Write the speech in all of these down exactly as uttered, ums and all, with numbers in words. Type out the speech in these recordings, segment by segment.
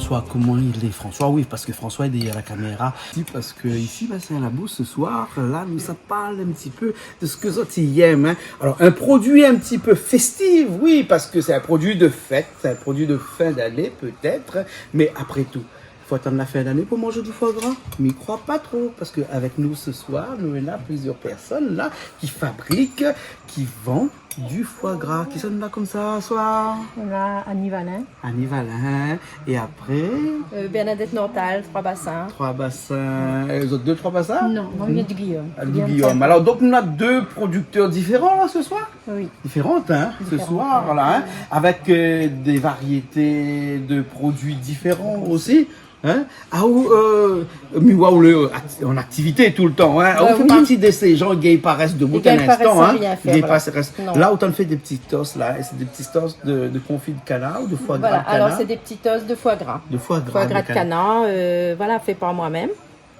François, koman i lé, François ? Oui, parske François lé dèrièr la kaméra. Si, parske isi, bin, sé la bous se soir. La, nou sa parl in ti pé de sak zot i èm, in. Alor, in produi in ti pé festif, oui, parske sé in produi de fèt, sé in produi de fin d'ané, pétèt, mé apré tou, fo atann la fin d'ané pou manz di foi gra ? Mi kroi pa tro, parske avèk nou se soir, nou néna plizièr pèrsone la ki fabrik, ki vann di foi gra. Kisa nou néna konmsa se soir ? Nou néna Annie Valin. Annie Valin. É apré ? Euh, Bernadette Nortal, Trois Bassins. Trois Bassins. Euh, zot dé Trois Bassins ? Non, moin mi vien di Guillaume. Ah, di Guillaume. Alor, donk, nou néna dé prodiktèr diféran la se soir ? Oui. Diféran, in, se soir, voilà, in, avèk, euh, dé variété de produi diféran osi, in. Ah, ou, euh, mi oi ou lé, euh, act-, an aktivité toultan, in. Ba oui. Ou fé parti de sé jan i gingn pa rès debout in instan, in. I gingn pa rès san rien fèr, voilà. Non. La, ou tann fé dé ti toast, la, é sé dé ti toast de, de konfi de kanar ou de foi gra de kanar ? Voilà, alor sé dé ti toast de foi gra. De foi gra de kanar. Foi gra de kanar, euh, voilà, fé par moin mèm.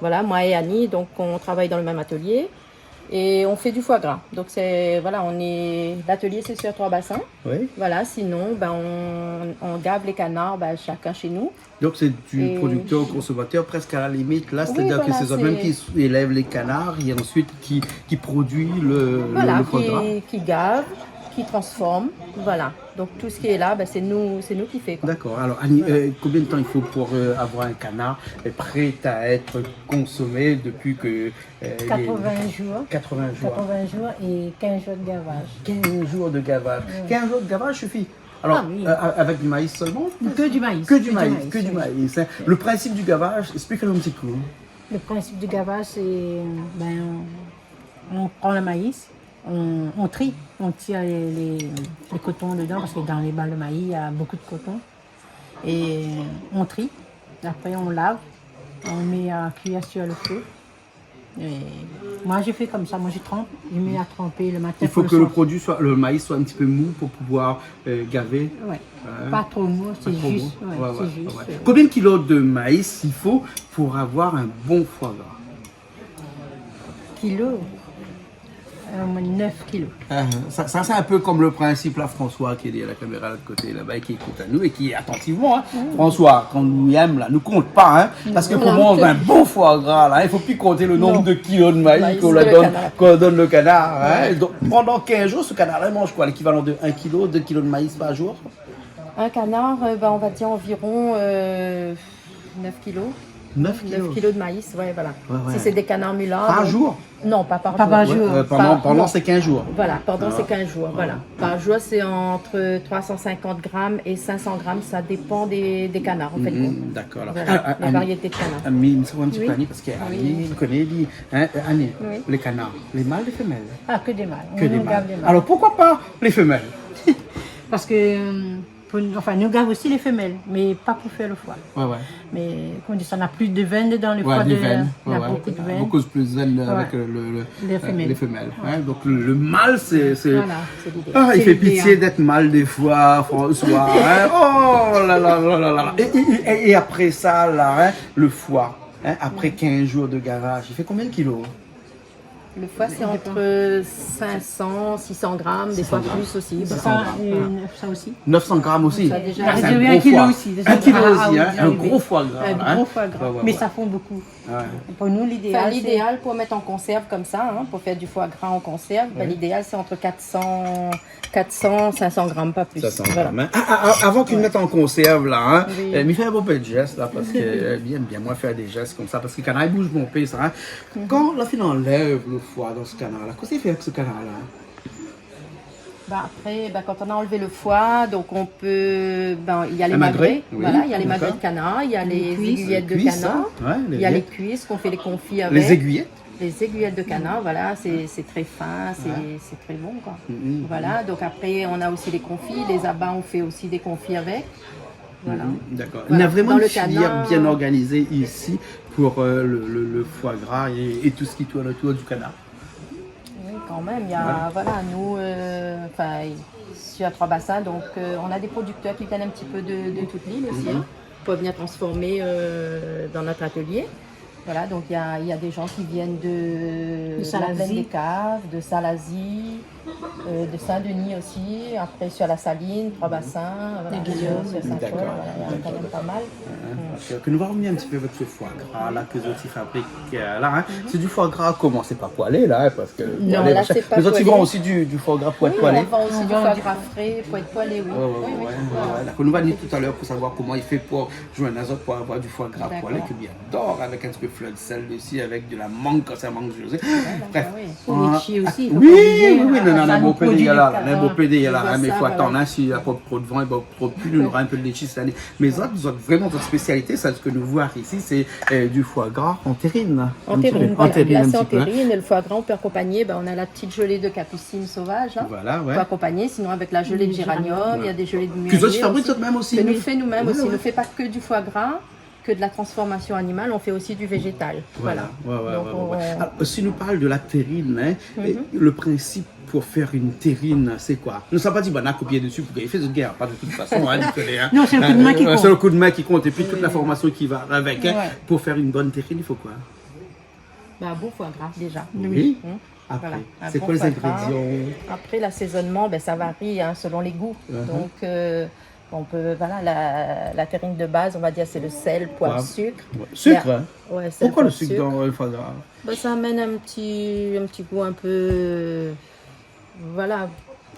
Voilà, moin é Annie, donk, on travay dan le mèm atelié é on fé di foi gra. Donk sé, voilà, on est, l'atelier sé sur Trois Bassins. Oui. Voilà, sinon, bin, on, on gav lé kanar, bin, shakinn shé nou. Donk sé di prodiktèr o konsomatèr, prèsk a la limit la, sétadir ke sé zot mèm ki élèv lé kanar é ansuit ki, ki produi le, le, le foi gra. Oui, voilà, ki, ki gav, ki transform, voilà. Donk tout sak lé la, bin, sé nou, sé nou ki fé, koi. Dakor. Alor, Annie, euh, konbien de tan i fo pou, euh, avoir in kanar, euh, pré a èt konsomé dopi ke Euh, il est quatre-vingts jours. Quatre-vingts jours. Quatre-vingts jours et quinze jours de gavage. Quinze jours de gavage. Oui. Quinze jours de gavage suffit. Alors, ah oui, euh, avec du maïs seulement ? Que du maïs. Que du maïs, que du maïs, oui. Le principe du gavage, explique-nous un petit coup. Le principe du gavage, c'est, ben, on, on prend le maïs, on, on trie, on tire les, les, les cotons dedans, parce que dans les balles de maïs, il y a beaucoup de coton. Et on trie, après on lave, on met à cuire sur le feu. Et moi, je fais comme ça, moi, je trempe, je mets à tremper le matin pour le soir. Il faut que le produit soit, le maïs soit un petit peu mou pour pouvoir, euh, gaver. Ouais. Hein ? Pas trop mou, c'est juste, ouais, c'est juste, euh. Combien de kilos de maïs il faut pour avoir un bon foie gras ? Kilo. Euh, neuf kilos. Ah, sa, sa sé in pé konm le prinsip la, François, ki lé dèrièr la kaméra, lot koté laba, é ki ékout anou é ki atantivman, in. Mm. François, kan nou yèm la, nou kont pa, in. Non. Parske pou manz in bon foie gras la, i fo pi kont le nonb de kilo de maïs k'ou la donn, k'ou la donn le kanar, in. Ouais. Donk, pandan kinz zour, se kanar la i manz koi ? L'ékivalan de in kilo, dé kilo de maïs par zour ? Un canard, euh, ben, on va dire environ, euh, neuf kilos. Neuf kilos. Neuf kilos de maïs, ouais, voilà. Ouais, ouais. Si c'est des canards mulards, donc... Par jour ? Non, pas par jour. Pas par jour. Ouais, euh, pendant, pendant ces quinze jours. Voilà, pendant ces quinze jours, voilà. Ah. Par jour, c'est entre trois cent cinquante grammes et cinq cents grammes, ça dépend des, des canards, en fait, bon. Mhm, d'accord, alors. Voilà, les variétés de canards. Ah, ah, ah, mi, mi sava in ti pé, Annie, parske Annie, ou koné, li, in, euh, Annie, les canards, les mâles, les femelles ? Ah, que des mâles. Que des mâles. On ne garde des mâles. Alors, pourquoi pas les femelles ? Parce que, euh, Pou, anfin, nou gav osi lé fémèl, mé pa pou fé lo foi. Ouais, ouais. Mé, koman di sa, na plis de vèn dan lo foi. Ouais, de vèn. Na bokou de vèn. Bokou plis vèn, euh, avèk, euh, lo, lo, euh, lé fémèl. Lé fémèl, in. Donk, lo, lo mal, sé, sé, voilà, sé lidé. Ah, i fé pitié d'èt mal défoi, François, in. Oh la la la la la. É, é, é, é apré sa, la, in, lo foi, in, apré kinz zour de gavaz, i fé konbien de kilo ? Le foie, c'est entre cinq cents, six cents grammes, des fois plus aussi. Six cents grammes. Six cents grammes. Neuf cents grammes aussi. Ça, déjà. Ah, c'est un gros foie. Un kilo aussi, in, in gro foi gra, in. Un gros foie gras. Ouais, ouais. Mais ça fond beaucoup. Ouais. Pour nous, l'idéal, c'est... Enfin, l'idéal pour mettre en conserve comme ça, hein, pour faire du foie gras en conserve, ben, l'idéal, c'est entre quatre cents, quatre cents, cinq cents grammes, pas plus. Cinq cents grammes, in. Voilà. Ah, ah, ah, avan ke nou mèt an konsèrv la, in, euh, mi fé in bonpé de jès la, parske, euh, mi yèm bien, moin, fé dé jès konmsa, parske kanar i bouz bonpé sa, in. Kan la fine anlèv lo foi dan se kanar la, kosa i fé avèk se kanar la ? Bah, après, bah, quand on a enlevé le foie, donc on peut, ben, il y a les magrets, oui, voilà, il y a les magrets de canard, il y a les aiguillettes de canard, il y a les cuisses qu'on fait les confits avec. Les aiguillettes ? Les aiguillettes de canard, voilà, c'est, c'est très fin, c'est, c'est très bon, quoi. Voilà, donc après, on a aussi les confits, les abats, on fait aussi des confits avec. Voilà. D'accord. Voilà. Néna vréman in filièr bien organizé isi pou, euh, lo, lo, lo foi gra é, é tout sak i tourn otour di kanar. Oui, quand même, il y a, voilà, nous, euh, enfin, ici à Trois-Bassins, donc, euh, on a des producteurs qui viennent un petit peu de, de toute l'île aussi, hein, pour venir transformer, euh, dans notre atelier. Voilà, donc il y a, il y a des gens qui viennent de, de la plaine des Cafres, de Salazie, Euh, de Saint-Denis aussi, après sur la Saline, Trois-Bassins, voilà, sur Saint-Paul, voilà, il y en a quand même pas mal. Hein, parce que, que nous va revenir un petit peu avec ce foie gras là que Zoti fabrique, euh, là, hein. C'est du foie gras comment ? C'est pas poêlé là, hein, parce que... Non, poêlé, là, machin. C'est pas poêlé. Mais Zoti vend aussi du, du foie gras pour être poêlé. Oui, on vend aussi du foie gras frais pour être poêlé, oui. Ouais, ouais, ouais, ouais, ouais. D'accord. Nous va venir tout à l'heure pour savoir comment il fait pour joindre les autres pour avoir du foie gras poêlé, que bien d'or avec un petit peu fleur de sel dessus, avec de la mangue, quand c'est un mangue, je sais. Bref. Ou litchi aussi, oui, oui, non, non, non, bon, pédé, là, bon, pédé, là, mais il faut attendre, hein, si la pop trop de vent, et bon, trop de pluie, nous aurons un peu de litchi cette année. Mais zot, zot, vraiment, zot spécialité, ça, ce que nous voir ici, c'est, euh, du foie gras en terrine. En terrine, voilà. Là, c'est en terrine, et le foie gras, on peut accompagner, ben, on a la petite gelée de capucine sauvage, hein, pour accompagner. Sinon, avec la gelée de géranium, il y a des gelées de mûrier aussi, que nous faisons nous-mêmes aussi. Des gelées de géranium. Voilà, ouais, ouais. Que zot i fabrik zot-mèm aussi, oui. Nous faisons nous-mêmes aussi. On ne fait pas que du foie gras, que de la transformation animale, on fait aussi du végétal. Voilà. Voilà, ouais, ouais. Donc, ouais, ouais, ouais. Alors, si nous parlons de la terrine, hein, et le principe pour faire une terrine, c'est quoi ? Nou sa pa di, ben, nou kopié dessus pour gagner, fé zot i gagn pa de toute façon, hein, désolé, hein. Non, c'est le coup de main qui compte. Euh, ouais, c'est le coup de main qui compte, et puis toute la formation qui va avec, hein. Ouais. Pour faire une bonne terrine, il faut quoi ? Bah, bon foie gras, déjà. Oui. Hein ? Après, voilà, c'est quoi les ingrédients ? Un bon foie gras. Après, l'assaisonnement, ben, ça varie, hein, selon les goûts. Donc, euh, on peut, voilà, la, la terrine de base, on va dire, c'est le sel, poivre, sucre. Poivre. Ouais. Sucre, hein ? Ouais, sel, poivre, sucre. Pourquoi le sucre dans le foie gras ? Ben, ça amène un petit, un petit goût un peu, voilà.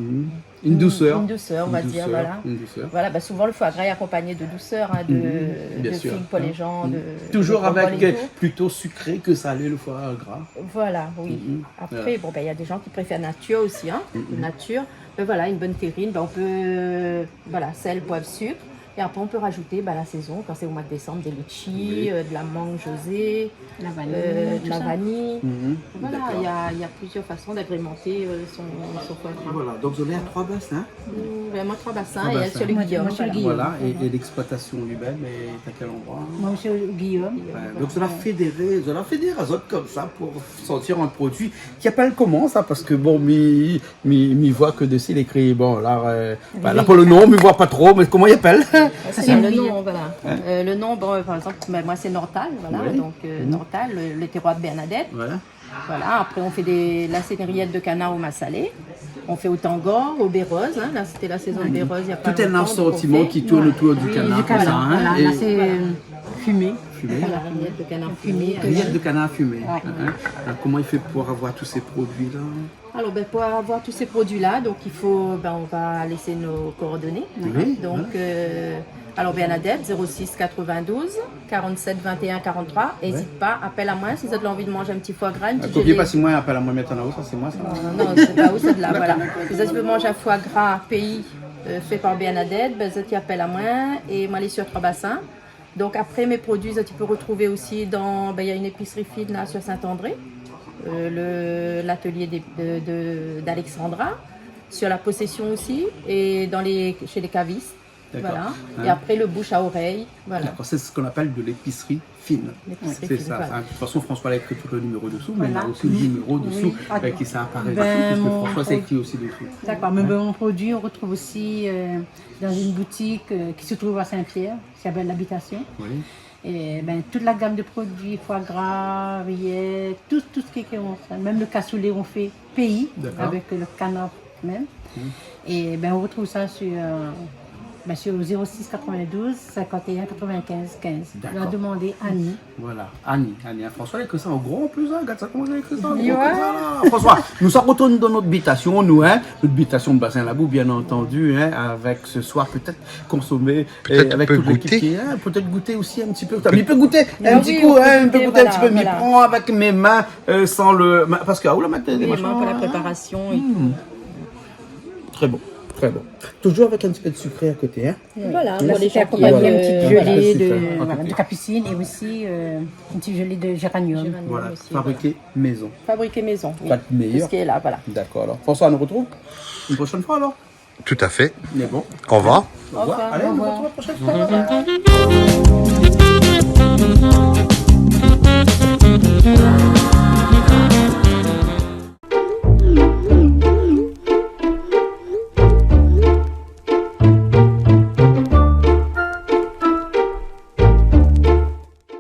Une douceur. Une douceur, on va dire, voilà. Une douceur. Voilà, ben, souvent le foie gras est accompagné de douceur, hein, de, de figues pour les gens, de, de bonbons et tout. Bien sûr. Toujours avec, euh, plutôt sucré que salé le foie gras. Voilà, oui. Après, bon, ben, il y a des gens qui préfèrent nature aussi, hein, nature. Ben voilà, une bonne terrine, ben, on peut, euh, voilà, sel, poivre, sucre. Et après, on peut rajouter, ben, la saison, quand c'est au mois de décembre, des litchis, euh, de la mangue José, euh, de la vanille, tout ça. La vanille. Voilà, il y a, il y a plusieurs façons d'agrémenter, euh, son, son foie gras. Voilà, donc vous avez trois bassins. Mm, ben, moi, Trois-Bassins et elle sur le Guillaume, voilà. Trois-Bassins. Moi, sur le Guillaume. Voilà, et, et l'exploitation lui-même est à quel endroit ? Moi, sur le Guillaume. Ouais, donc, zot la fédéré, zot la fédéré azot comme ça pour sortir un produit qui appelle comment, ça ? Parce que, bon, mi, mi, mi voi ke desi lé ékri, bon, la, euh, ben, la, pou le nom, mi voi pa tro, mé koman i apèl ? Sa, sé le nom, voilà. Hein ? Euh, le nom, bon, euh, par exemple, ben, moi, c'est Nortal, voilà, donc, euh, Nortal, le, le terroir de Bernadette. Voilà. Voilà, après, on fait des, la, c'est des rillettes de canard au massalé. On fait au tangor, au baie rose, hein. Là, c'était la saison de baie rose, il y a pas longtemps, donc on fait. Tout un assortiment qui tourne autour du canard, comme ça, hein. Oui, du canard, voilà, là, c'est, euh, fumé. Fumé. Voilà, rillettes de canard fumé, euh. Rillettes de canard fumé. Ouais. Hein, hein. Alors, comment il fait pour avoir tous ces produits-là ? Alors, ben, pour avoir tous ces produits-là, donc, il faut, ben, on va laisser nos coordonnées. Oui, hein. Donc, euh, alors, Bernadette, zéro six quatre-vingt-douze quarante-sept vingt et un quarante-trois. Ouais. Hésite pas, appelle à moi si zot la anvi de manz in ti foie gras, in ti gelée. Ah, kopié pa si moin, apèl amoin mintnan, sa sé moin sa. Non, non, non, sé pa ou, sé de la, voilà. D'accord, d'accord. Si zot i vé manz in foie gras péi, euh, fait par Bernadette, ben, zot i apèl amoin, é moin lé sur Trois-Bassins. Donc après, mes produits, zot i pé retrouver aussi dans, ben, il y a une épicerie fine là sur Saint-André, euh, le, l'atelier des, de, de, d'Alexandra, sur la Possession aussi, et dans les, chez les cavistes. D'accord. Voilà. Hein. Et après, le bouche à oreille, voilà. D'accord, c'est ce qu'on appelle de l'épicerie fine. L'épicerie fine, voilà. C'est ça, hein. De toute façon, François l'a écrit tout le numéro dessous, mais il y a aussi le numéro dessous, euh, qui s'apparaît dessous, puisque François s'est écrit aussi dessous. Voilà. Mon produit, on retrouve aussi, euh, dans une boutique, euh, qui se trouve à Saint-Pierre, qui s'appelle L'Habitation. Oui. Et ben, toute la gamme de produits, foie gras, rillettes, tout, tout ce qui est comme ça. Même le cassoulet, on fait péi, avec le canard même. D'accord. Mhm. Et ben, on retrouve ça sur, euh, ben, sur le zéro six quatre-vingt-douze cinquante et un quatre-vingt-quinze quinze. D'accord. On va demander Annie. Voilà, Annie, Annie, hein, François, il y a que ça en gros en plus, hein, regarde ça, comment il y a que ça en gros comme ça, là. Ouais. François, nou sa retourn dan nout bitasion, nou, hein, nout bitasion de Bassin Labou, bien entendu, hein, avec ce soir, peut-être consommer, euh, avec toute l'équipe qui est, hein, peut-être goûter aussi un petit peu. Peut-être goûter un petit coup, hein, on peut goûter un petit peu, mi pran avec mes mains, euh, sans le, ma-, parce que, ah, ou la mèt dé machin, hein. Oui, les mains pour la préparation et tout. Très bon, très bon. Toujours avec un petit peu de sucré à côté, hein. Voilà, pour les gens qui aiment, euh, voilà, c'est ça. Là, c'était accompagné d'une petite gelée de, voilà, de capucine et aussi, euh, une petite gelée de géranium. Géranium aussi, voilà. Voilà, fabriqué maison. Fabriqué maison, oui. Pas de meilleur. Tout ce qui est là, voilà. D'accord, alors. François, on nous retrouve une prochaine fois, alors. Tout à fait. Mais bon. Au revoir. Au revoir. Allez, on se retrouve la prochaine fois. Au revoir.